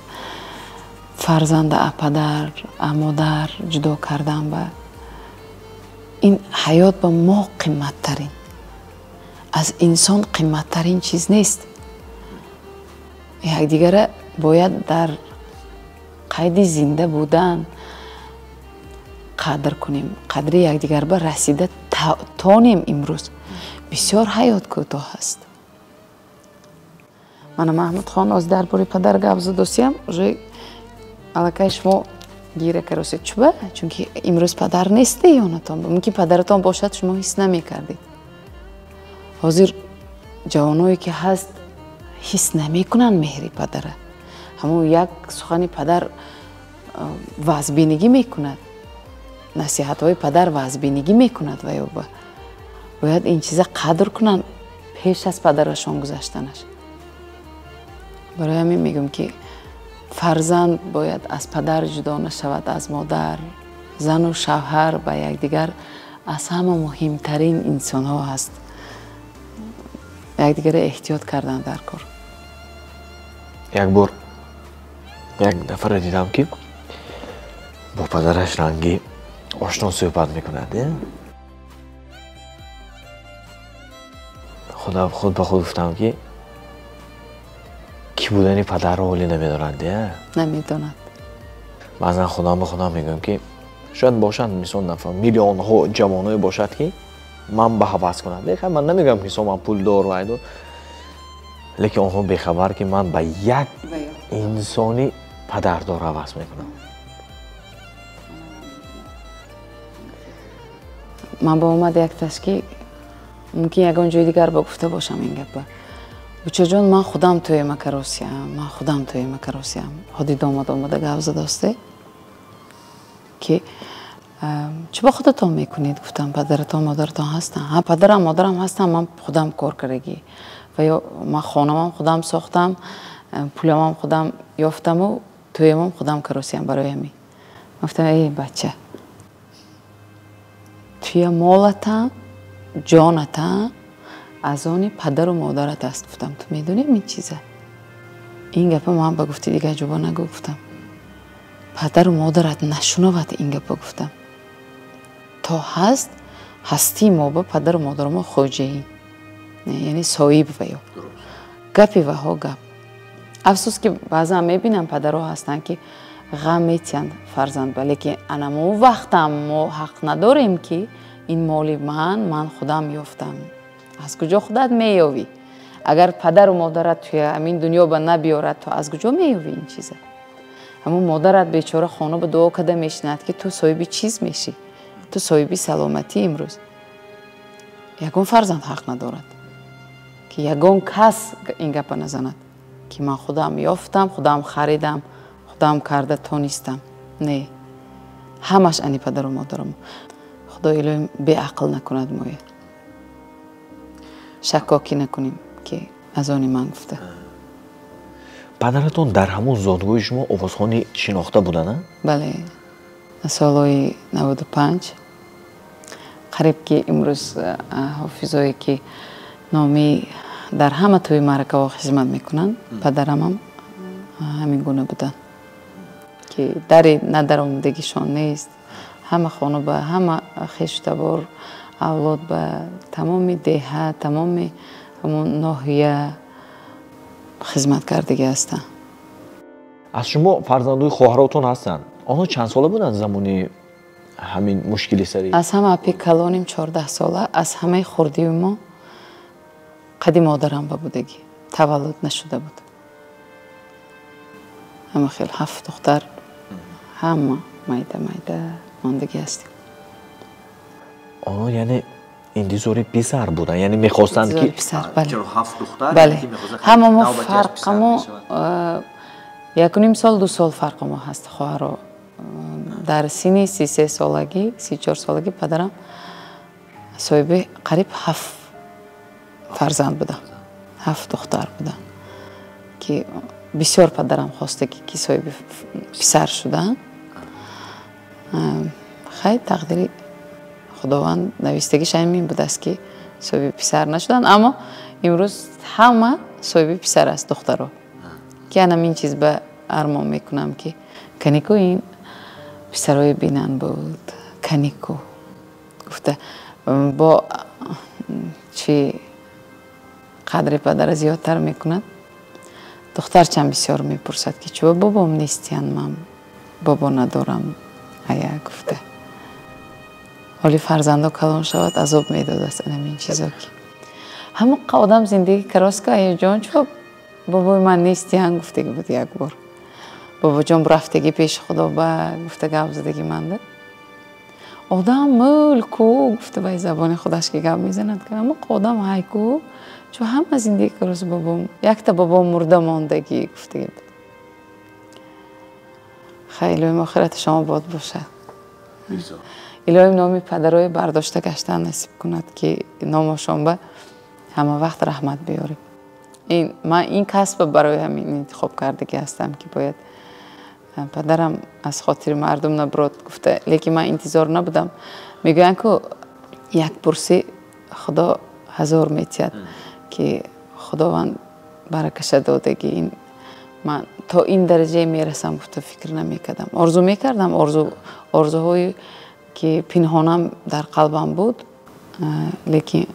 фарзанда а падар, а модар ҷудо кардан ба ин ҳаёт ба мо қимматтарин, аз инсон қимматтарин чиз нест. Якдигара бояд дар қайди зинда будан қадр кунем, қадри якдигар ба расида тонем. Имрӯз бисёр ҳаёт кӯтоҳ аст. Мана Маҳмудхон оз дар бораи падар гап задосиям, уже аллакай шумо гира каросед. Чуба? Чунки имрӯз падар несте ёнатон. Мумкин падаратон бошад, шумо ҳис намекардед. Ҳозир ҷавоное ки ҳаст ҳис намекунанд меҳри падара. Ҳамон як сухани падар вазбинигӣ мекунад, насиҳатҳои падар вазбинигӣ мекунад ва ё бояд ин чиза қадр кунанд пеш аз падарашон гузаштанаш. Барои ҳамин мегӯям, ки фарзанд бояд аз падар ҷудо нашавад, аз модар. Зану шавҳар ба якдигар аз ҳама муҳимтарин инсонҳо ҳаст. Якдигарро эҳтиёт кардан дар кор. Як бор як нафарро дидам, ки бо падараш ранги ошно суҳбат мекунад. Худ ба худ гуфтам, ки ки будани падарро ҳоле намедонад. Намедонад. Баъзан худам ба худам мегӯям, ки шояд бошанд мисол нафар миллионҳо ҷавоное бошад, ки ман ба ҳавас кунам. Ман намегӯям, ки ман пулдор вайдор, лекин онҳо бехабар, ки ман ба як инсони падардор ҳавас мекунам. Ман ба омад якташ, ки мумкин ягон ҷои дигар ба гуфта бошам ин гапа. Бучаҷон, ман худам тӯема каросиям, ман худам тӯема каросиям. Ҳоди домад омада гап задосте, ки чӣ ба худатон мекунед? Гуфтам, падаратон, модаратон ҳастанд. Ҳа, падарам, модарам ҳастанд, ман худам кор кардагӣ. Ва ё ман хонамам худам сохтам, пуламам худам ёфтаму Тӯямам худам каросиям барои ҳамин. Гуфтам, эй бача, туя молатам, ҷонатам аз они падару модарат аст. Гуфтам, ту медонӣ ин чиза? Ин гапа ман ба гуфти дигар ҷоба нагӯ, гуфтам. Падару модарат нашунавад ин гапа, гуфтам. То ҳаст ҳастии мо ба падару модаро хоҷаин, яъне соҳиб ваё. Гапи ваҳо гап. Афсӯс ки баъзан мебинам падарҳо ҳастанд ки ғам метиҳанд фарзанд ба, лекин анамо вақтам мо ҳақ надорем ки ин моли ман, ман худам ёфтам. Аз куҷо худат меёвӣ? Агар падару модарат туя ҳамин дунё ба набиёрад, ту аз куҷо меёвӣ ин чиза? Ҳамун модарат бечора хона ба дуо карда мешинад ки ту соҳиби чиз мешӣ, ту соҳиби саломатӣ. Имрӯз ягон фарзанд ҳақ надорад ки ягон кас ин гапа назанад ки ман худам ёфтам, худам харидам, худам карда тонистам. Не, ҳамаш ани падару модарам. Худо илоҳим беақл накунад моя. Шаккокӣ накунем ки аз они ман гуфта. Падаратон дар ҳамон зодгоҳи шумо овозхони шинохта буданд, а? Бале, солҳои 95 қариб ки имрӯз ҳофизое ки номи дар ҳама тӯи маъракаҳо хизмат мекунанд, падарамам ҳамин гуна буданд ки дари надаромадагишон нест. Ҳама хона ба ҳама хешу табор, авлод ба тамоми деҳа, тамоми ҳамон ноҳия хизмат кардагӣ ҳастанд. Аз шумо фарзандои хоҳаротон ҳастанд. Онҳо чанд сола буданд замони ҳамин мушкили сари? Аз ҳама апи калоним 14 сола, аз ҳамаи хурдии мо қади модарам ба будагӣ, таваллуд нашуда буд. Ҳама хел 7 духтар, ҳама майда майда мондагӣ ҳастем. Онҳо яъне интизори писар буданд, яъне мехостанд ки писар, бале. Бале, ҳама мо фарқамо 1.5 сол, 2 сол фарқамо ҳаст хоҳаро. Дар синни 33 солагӣ, 34 солагӣ падарам соҳиби қариб 7 фарзанд будам, 7 духтар будам ки бисёр падарам хостагӣ ки соҳиби писар шуданд. Хай, тақдири Худованд навистагиш ҳамин будааст ки соҳиби писар нашуданд, аммо имрӯз ҳама соҳиби писар аст духтаро. Ки анам ин чиз ба армон мекунам ки канику ин писарои бинанд буд, канику гуфта бо чи қадри падара зиёдтар мекунад. Духтарчам бисёр мепурсад ки чӯ бобом нестиян, ман бобо надорам, ая гуфта. Ҳоли фарзандо калон шавад, азоб медодааст анам ин чизо ки ҳамон одам зиндагӣ карост ки аяҷон чӯ бобои ман нестиян гуфтагӣ буд як бор. Бобоҷон рафтагӣ пеши Худо ба гуфта гап задагӣ манда. Одам мулку гуфта ба забони худаш ки гап мезанад, ки ҳамон одам ҳайку чӯ ҳама зиндагӣ карост бобом, якта бобом мурда мондагӣ гуфтагӣ буд. Хай, илоҳим охираташон обод бошад. Илоҳим номи падарои бардошта гаштан насиб кунад ки номошон ба ҳама вақт раҳмат биёрем. Ман ин касба барои ҳамин интихоб кардагӣ ҳастам ки бояд падарам аз хотири мардум набурод гуфта, лекин ман интизор набудам. Мегӯянд ку як пурсӣ Худо 1000 метиҳад ки Худованд баракаша додагӣ. Ин ман то ин дараҷае мерасам гуфта фикр намекардам. Орзу мекардам, орзуҳое ки пинҳонам дар қалбам буд, лекин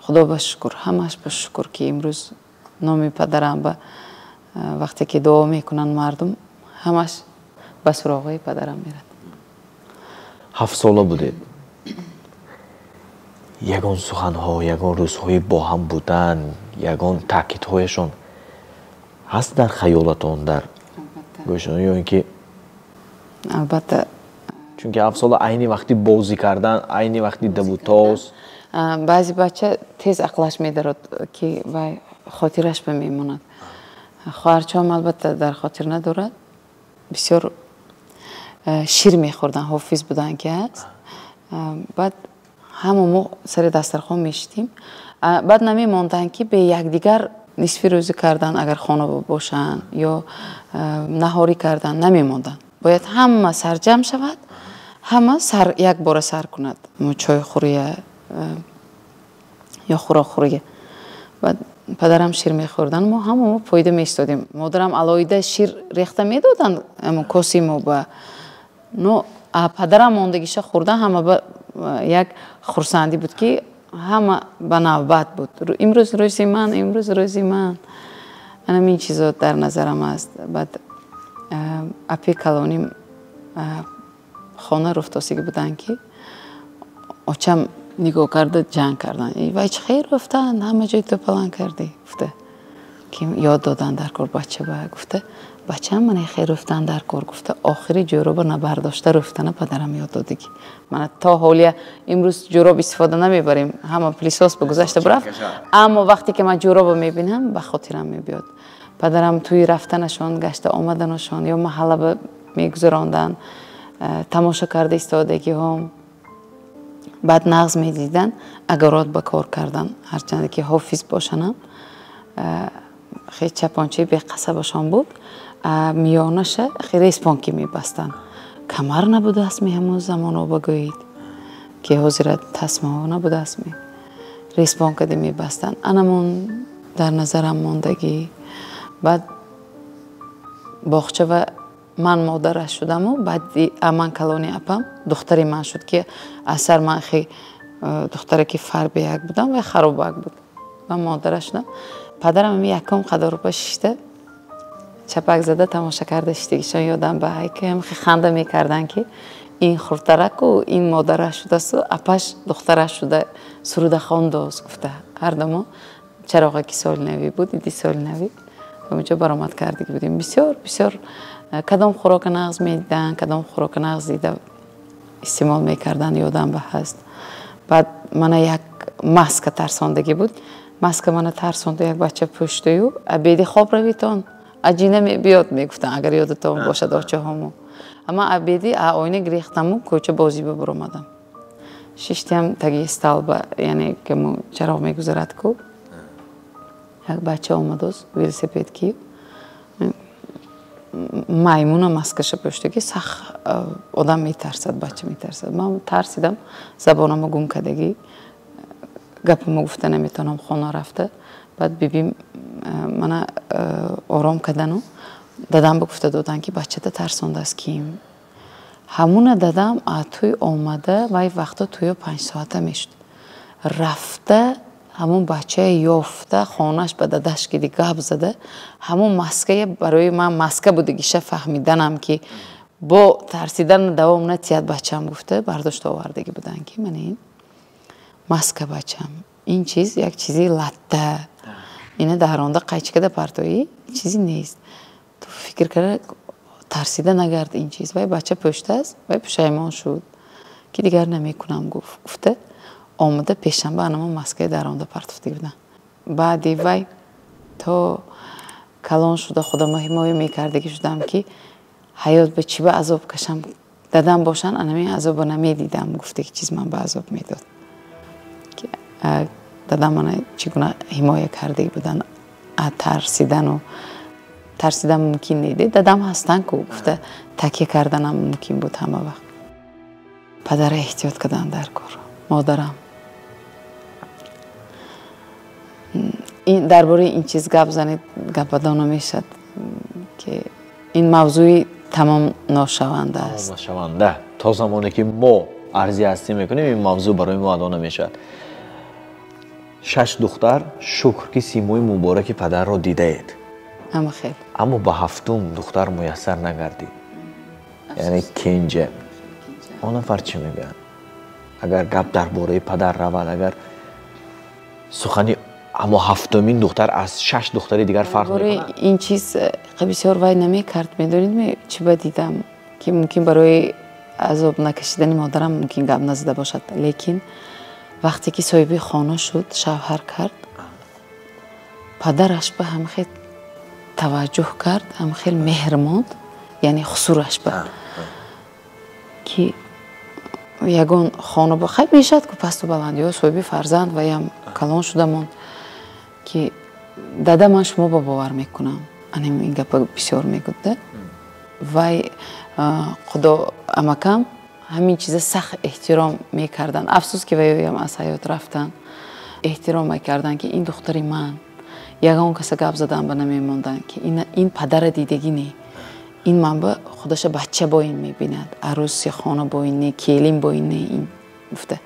Худо ба шукр, ҳамаш ба шукр ки имрӯз номи падарам ба вақте ки дуо мекунанд мардум, ҳамаш ба суроғаи падарам мерад. 7 сола будед. Ягон суханҳо, ягон рӯзҳои бо ҳам будан, ягон таъкидҳояшон ҳаст дар хаёлатон, дар гӯшатон ё ин ки? Албатта. Чунки 7 сола айни вақти бозӣ кардан, айни вақти давутоз. Баъзе бача тез ақлаш медарод ки вай хотираш ба мемонад. Хоҳарчаам албатта дар хотир надорад. Бисёр шир мехӯрданд, ҳофиз буданд ки ҳаст. Баъд ҳама мо сари дастархон мешидем. Баъд намемонданд ки бе якдигар Нисфи рӯзӣ кардан, агар хона бошанд, ё наҳорӣ кардан намемонданд. Бояд ҳама сарҷамъ шавад, ҳама сар якбора сар кунад. Чойхӯрия ё хӯрокхӯрия. Баъд падарам шир мехӯрдан, мо ҳама мо пойда меистодем. Модарам алоҳида шир рехта медоданд коси мо ба. Но падарам мондагиша хӯрдан ҳама ба як хурсандӣ буд, ки ҳама ба навбат буд. Имрӯз рӯзи ман, имрӯз рӯзи ман. Анам ин чизо дар назарам аст. Баъд апи калоним хона руфтосигӣ буданд, ки очам нигоҳ карда ҷанг карданд. Вай чӣ хел руфтанд, ҳама ҷой тӯпалан кардӣ, гуфта. Ки ёд доданд дар кор бача ба, гуфта. Бачаам мана хел руфтан дар кор, гуфта. Охири ҷӯроба набардошта руфтана падарам ёд додагӣ. Мана то ҳолия имрӯз ҷӯроб истифода намебарем, ҳама пылесос ба гузашта бурафт. Аммо вақте ки ман ҷӯробо мебинам, ба хотирам мебиёд. Падарам тӯи рафтанашон, гашта омаданашон ё маҳалла ба мегузаронданд, тамошо карда истодагиҳом. Баъд нағз медиданд, агарот ба кор кардан, ҳарчанд ки ҳофиз бошанам, хеле чапончаи беқасабашон буд, миёнаша хеле респонки мебастанд. Камар набудааст ми ҳамон замоно, багӯед, ки ҳозира тасмаҳо набудааст ми. Респонкаде мебастанд. Анамон дар назарам мондагӣ. Баъд боғча ва ман модараш шудаму баъди ман калони апам духтари ман шуд, ки аз сар ман хе духтаре ки фарбеяк будам ва харобак буд. Ман модараш шудам. Падарам ами якум қадорупа шишта чапак зада тамоша карда шиштагишон ёдам ба ҳайкам хе ханда мекарданд, ки ин хурдтараку ин модараш шудасту апаш духтараш шуда суруда хондоз, гуфта. Ҳар дамо чароғаки соли навӣ буд, иди соли навӣ ҳамонҷо баромад кардагӣ будем. Бисёр бисёр кадом хӯрока нағз медиданд, кадом хӯрока нағз дида истеъмол мекарданд, ёдам ба ҳаст. Баъд мана як маска тарсондагӣ буд. Маска мана тарсонду, як бача пӯштую, абеди хоб равитон, аҷина мебиёд, мегуфтанд, агар ёдатон бошад очаҳомо. Ама абеди оина гирехтаму кӯча бозӣ бибуромадам. Шиштиам таги столба, яъне каму чароғ мегузарад ку. Як бача омадоз, велосипед ки маймуна маскаша пӯштаги, сах одам метарсад, бача метарсад. Ман тарсидам, забонамо гум кардагӣ, гапамо гуфта наметавонам, хона рафта. Баъд бибим мана ором кардану дадам ба гуфта доданд, ки бачата тарсондааст ким. Ҳамуна дадам тӯй омада, вай вақто тӯё 5 соата мешуд. Рафта ҳамон бачае ёфта, хонаш ба дадаш киди гап зада, ҳамон маская барои ман маска будагиша фаҳмиданам, ки бо тарсидан давом натиҳад бачаам, гуфта бардошта овардагӣ буданд, ки мана ин маска бачам. Ин чиз як чизи латта. Ина даронда қайчикада партоӣ чизи нест. Ту фикр карда тарсида нагард ин чиз. Вай бача пӯштааст, вай пушаймон шуд, ки дигар намекунам, гуфт. Гуфта омада пешанба анамо маскаи даронда партофтагӣ буданд. Баъди вай то калон шуда худамо ҳимоя мекардагӣ шудам, ки ҳаёт ба чӣ ба азоб кашам, дадам бошанд анамин азобо намедидам, гуфтаги чиз ман ба азоб медод. Ки дадам мана чӣ гуна ҳимоя кардагӣ буданд, тарсидану тарсидан мумкин неде. Дадам ҳастанд ку, гуфта такя карданам мумкин буд ҳама вақт. Падара эҳтиёт кардан дар кор, модарам. Дар бораи ин чиз гап занед, гападо намешад, ки ин мавзӯи тамом ношаванда аст. Ношаванда. То замоне ки мо арзи ҳастӣ мекунем, ин мавзӯъ барои мо адо намешавад. 6 духтар, шукр ки симои мубораки падарро дидаед. Ама хел. Аммо ба 7-ум духтар муяссар нагардид. Яъне кенҷа. Он нафар чӣ мегӯянд? Агар гап дар бораи падар равад, агар сухани аммо 7-умин духтар аз 6 духтари дигар фарқ мекунад. Ин чиз бисёр вай намекард. Медонед, чӣ ба дидам, ки мумкин барои азоб накашидани модарам мумкин гап назада бошад, лекин вақте ки соҳиби хона шуд, шавҳар кард, падараш ба ҳам хел таваҷҷӯҳ кард, ҳам хел меҳр монд, яъне хусураш ба ки ягон хона ба хай мешавад ку пасту баландиҳо, соҳиби фарзанд ваям калон шуда монд, ки Дада, ман шумо ба бовар мекунам. Анам ин гапа бисёр мегуд, да? Вай худо амакам ҳамин чиза сахт эҳтиром мекарданд. Афсӯс ки вайоям аз ҳаёт рафтанд. Эҳтиром мекарданд, ки ин духтари ман. Ягон каса гап задан ба намемонданд, ки ин падара дидагӣ не. Ин ман ба худаша бача бо ин мебинад. Арӯси хона бо ин не, келин бо ин не, ин гуфта.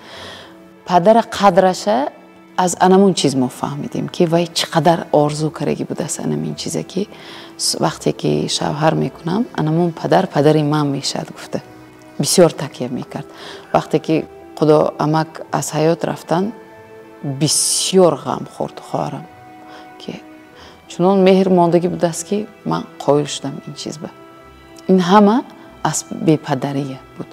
Падара қадраша аз анамун чиз мо фаҳмидем, ки вай чӣ қадар орзу кардаги будааст анамин чизе, ки вақте ки шавҳар мекунам, анамун падар падари ман мешавад гуфта. Бисёр такя мекард. Вақте ки худо амак аз ҳаёт рафтан, бисёр ғам хӯрд хоҳарам, ки чунон меҳр мондагӣ будааст, ки ман қоил шудам ин чиз ба. Ин ҳама аз бепадария буд.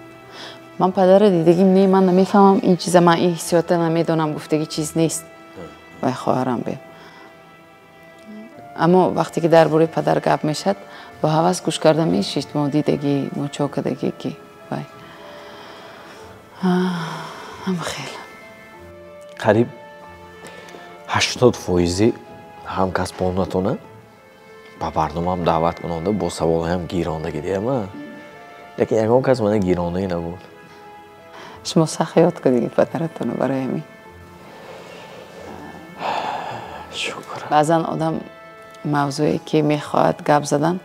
Ман падара дидагим не, ман намефаҳмам ин чиза, ман ин ҳиссиёта намедонам, гуфтагӣ чиз нест. Вай хоҳарам бе. Аммо вақте ки дар бораи падар гап мешад, бо ҳавас гӯш карда мешишт, мо дидагӣ, мо чо кардагӣ, ки вай. Ҳама хел. Қариб 80% ҳамкасбонатона ба барномаам даъват кунонда, бо саволҳоям гирондагӣ диама. Лекин ягон кас мана гирондагӣ набуд. Шумо сахт ёд кардагӣ падаратонро барои ҳамин. Шукр. Баъзан одам мавзӯе ки мехоҳад гап задан,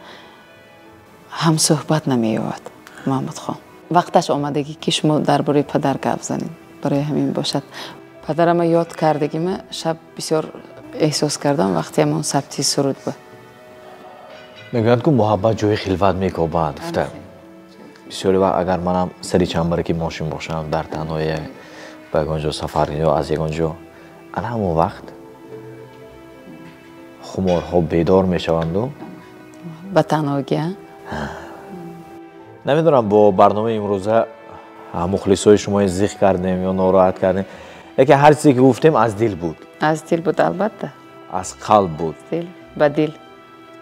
ҳамсӯҳбат намеёбад. Маҳмудхон, вақташ омадагӣ, ки шумо дар бораи падар гап занед. Барои ҳамин бошад. Падарама ёд кардагима шаб бисёр эҳсос кардам, вақте ҳамон сабти суруд буд. Мегӯянд, ку муҳаббат ҷои хилват мекобад, гуфта. Бисёре вақт агар манам сари чамбараки мошин бошам, дар танҳое ба ягон ҷо сафар ё аз ягон ҷо, ана ҳамон вақт хуморҳо бедор мешаванду. Ба танҳогӣ, а? Намедонам, бо барномаи имрӯза мухлисои шумои зиқ кардем ё нороҳат кардем, лекин ҳар чизе ки гуфтем аз дил буд. Аз дил буд, албатта. Аз қалб буд. Дил ба дил.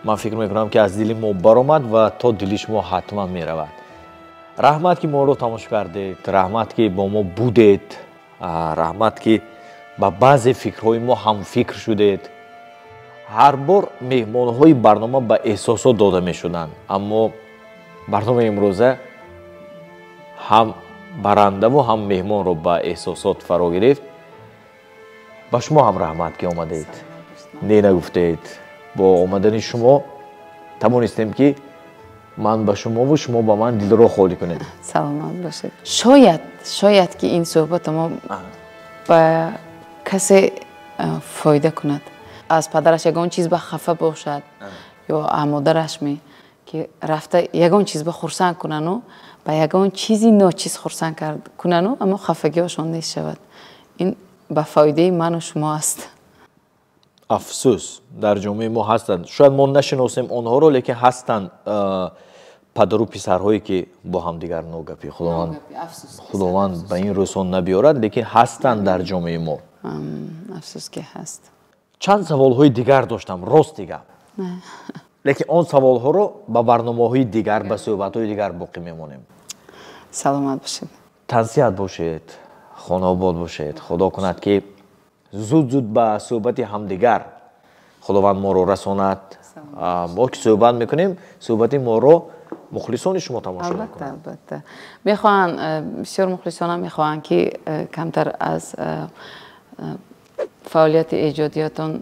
Ман фикр мекунам, ки аз дили мо баромад ва то дили шумо ҳатман меравад. Раҳмат, ки моро тамошо кардед, раҳмат, ки бо мо будед, раҳмат, ки ба баъзе фикрҳои мо ҳамфикр шудед. Ҳар бор меҳмонҳои барнома ба эҳсосот дода мешуданд, аммо барномаи имрӯза ҳам барандаву ҳам меҳмонро ба эҳсосот фаро гирифт. Ба шумо ҳам раҳмат, ки омадед, не нагуфтед. Бо омадани шумо тавонистем, ки ман ба шумову шумо ба ман дилро холӣ кунед. Саломат бошед. Шояд ки ин суҳбати мо ба касе фоида кунад. Аз падараш ягон чиз ба хафа бошад ё модараш ки рафта ягон чиз ба хурсанд кунану, ба ягон чизи ночиз хурсанд кунану, аммо хафагиҳошон нест шавад. Ин ба фоидаи ману шумо аст. Афсӯс, дар ҷомеаи мо ҳастанд, шояд мо нашиносем онҳоро, лекин ҳастанд падару писарҳое, ки бо ҳамдигар ногапӣ. Худованд ба ин рӯзҳо набиёрад, лекин ҳастанд дар ҷомеаи мо. Афсӯс ки ҳаст. Чанд саволҳои дигар доштам, рости гап, лекин он саволҳоро ба барномаҳои дигар, ба суҳбатҳои дигар боқӣ мемонем. Саломат бошед. Тансиҳат бошед, хонаобод бошед. Худо кунад, ки зуд-зуд ба суҳбати ҳамдигар Худованд моро расонад. Мо ки суҳбат мекунем, суҳбати моро мухлисони шумо тамошо мекунанд. Албатта, албатта. Мехоҳанд, бисёр мухлисонам мехоҳанд, ки камтар аз фаъолияти эҷодиётон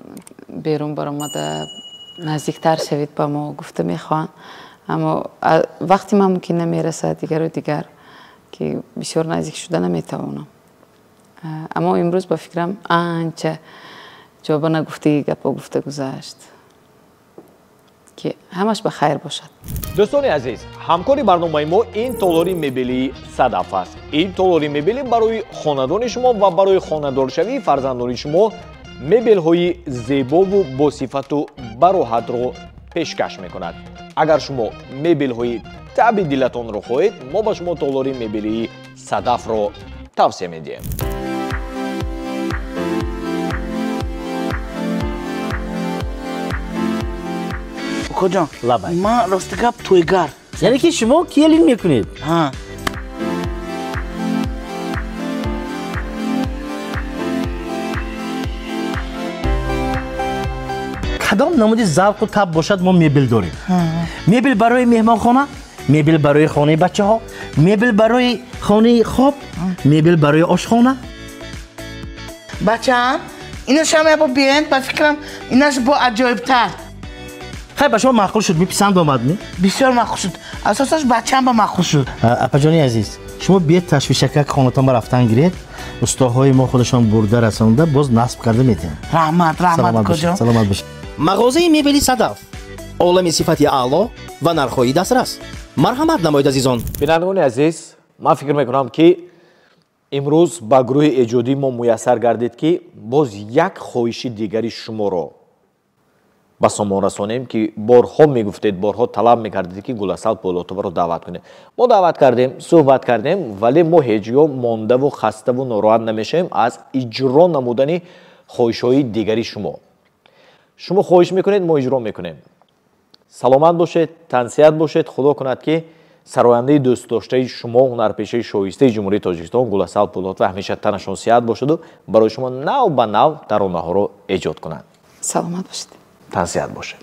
берун баромада наздиктар шавед ба мо, гуфта мехоҳанд. Аммо вақти ман мумкин намерасад, дигару дигар, ки бисёр наздик шуда наметавонам. Аммо имрӯз ба фикрам анча ҷоба нагуфтаги гапҳо гуфта гузашт, ки ҳамаш ба хайр бошад. Дӯстони азиз, ҳамкори барномаи мо ин толори мебелии Садаф аст. Ин толори мебелӣ барои хонадони шумо ва барои хонадоршавии фарзандони шумо мебелҳои зебову босифату бароҳатро пешкаш мекунад. Агар шумо мебелҳои таби дилатонро хоҳед, мо ба шумо толори мебелии Садафро тавсия медиҳем. Укоҷон, ман рости гап тӯйгар. Яъне ки шумо келин мекунед? Ҳа. Кадом намуди завқу таб бошад, мо мебел дорем. Мебел барои меҳмонхона, мебел барои хонаи бачаҳо, мебел барои хонаи хоб, мебел барои ошхона. Бачаам, инашам ябо биен, ба фикрам, инаш бо аҷоибтар. Хай, ба шумо маъқул шуд, меписанд омад, ми? Бисёр маъқул шуд, асосаш бачаам ба маъқул шуд. Апаҷони азиз, шумо биед, ташвишакак хонатон ба рафтан гиред, устоҳои мо худашон бурда расонда, боз насб карда медиҳанд. Раҳмат, раҳмат, куҷо. Саломат бошед. Мағозаи мебели «Садаф», олами сифати аъло ва нархҳои дастрас. Марҳамат намоед, азизон. Бинандагони азиз, ман фикр мекунам, ки имрӯз ба гурӯҳи эҷодии мо муяссар гардид, ки боз як хоҳиши дигари шуморо ба сомон расонем, ки борҳо мегуфтед, борҳо талаб мекардед, ки Гуласал Пӯлотоваро даъват кунед. Мо даъват кардем, суҳбат кардем, вале мо ҳеҷ гоҳ мондаву хаставу нороҳат намешавем аз иҷро намудани хоҳишҳои дигари шумо. Шумо хоҳиш мекунед, мо иҷро мекунем. Саломат бошед, тансиҳат бошед. Худо кунад, ки сарояндаи дӯстдоштаи шумо, ҳунарпешаи шоистаи Ҷумҳурии Тоҷикистон Гуласал Пӯлотова ҳамеша танашон сиҳат бошаду барои шумо нав ба нав таронаҳоро эҷод кунанд. Саломат бошед. Тансиҳат бошед.